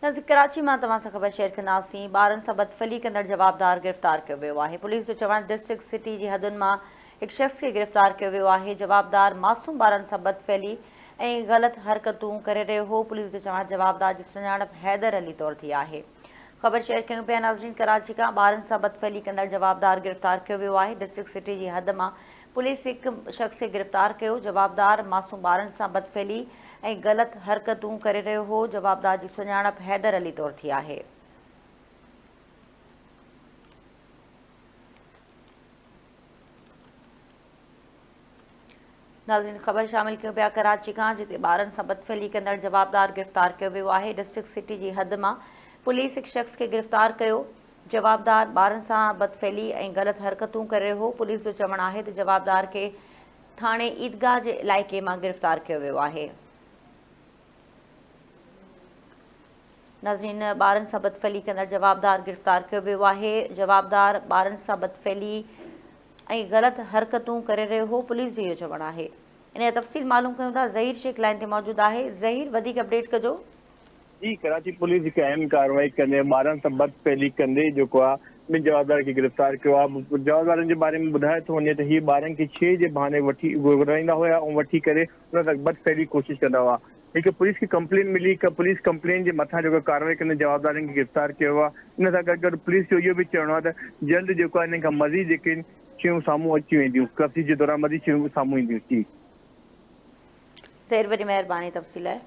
ناظرين ڪراچي مان توهان سان خبر شيئر ڪنداسين ٻارن سان بدفعلي ڪندڙ جوابدار گرفتار ڪيو ويو آهي پوليس جو چوڻ آهي ڊسٽرڪٽ سٽي جي حدن مان هڪ شخص کي گرفتار ڪيو ويو آهي جوابدار معصوم ٻارن سان بدفعلي ۽ غلط حرڪتون ڪري رهيو هو پوليس جو چوڻ آهي جوابدار جي سڃاڻپ حيدر علي طور ٿي آهي خبر شيئر ڪيون پيا ناظرين ڪراچي کان ٻارن سان بدفعلي ڪندڙ جوابدار گرفتار ڪيو ويو آهي ڊسٽرڪٽ سٽي جي حد مان پوليس هڪ شخص کي گرفتار ڪيو، جوابدار معصوم ٻارن سان بدفعلي ۽ غلط حرڪتون ڪري رهيو هو، جوابدار جي سڃاڻپ حيدر علي طور ٿي آهي. ناظرين خبر شامل ڪيون پيا ڪراچي کان جتي ٻارن سان بدفعلي ڪندڙ جوابدار گرفتار ڪيو ويو آهي، ڊسٽرڪٽ سٽي جي حد مان پوليس هڪ شخص کي گرفتار ڪيو، جوابدار ٻارن سان بدفعلي ۽ غلط حرڪتون ڪري رهيو هو، پوليس جو چوڻ آهي ته جوابدار کي ٿاڻي عيدگاهه جي علائقي مان گرفتار ڪيو ويو آهي. ناظرين ٻارن سان بدفعلي ڪندڙ جوابدار گرفتار ڪيو ويو آهي، جوابدار ٻارن سان بدفعلي ۽ غلط حرڪتون ڪري رهيو هو، پوليس جو اهو چوڻ آهي. ان جا تفصيل معلوم ڪيون ٿا، ظهير شيخ لائين تي موجود آهي، ظهير وڌيڪ اپڊيٽ ڪجو. جي ڪراچي پوليس هڪ اهم ڪارروائي ڪندي ٻارن سان بدفعلي ڪندي جيڪو آهي ٻن جوابدارن کي گرفتار ڪيو آهي جوابدارن جي باري ۾ ٻڌايو ٿو وڃي ته هي ٻارن کي ڇيهه جي بهاني وٺي گهرائيندا هيا ۽ وٺي ڪري انهن سان بدفعلي ڪوشش ڪندا هئا هڪ پوليس کي ڪمپلين ملي هڪ پوليس ڪمپلين جي مٿان جيڪو ڪارروائي ڪندي جوابدارن کي گرفتار ڪيو آهي ان سان گڏ گڏ پوليس جو اهو به چوڻ آهي ته جلد جيڪو آهي انهن کان مزيد جيڪي شيون سامهون اچي وينديون تفتيش جي دوران مزيد شيون سامهون اينديون جي. سير وڏي مهرباني تفصيل لاء.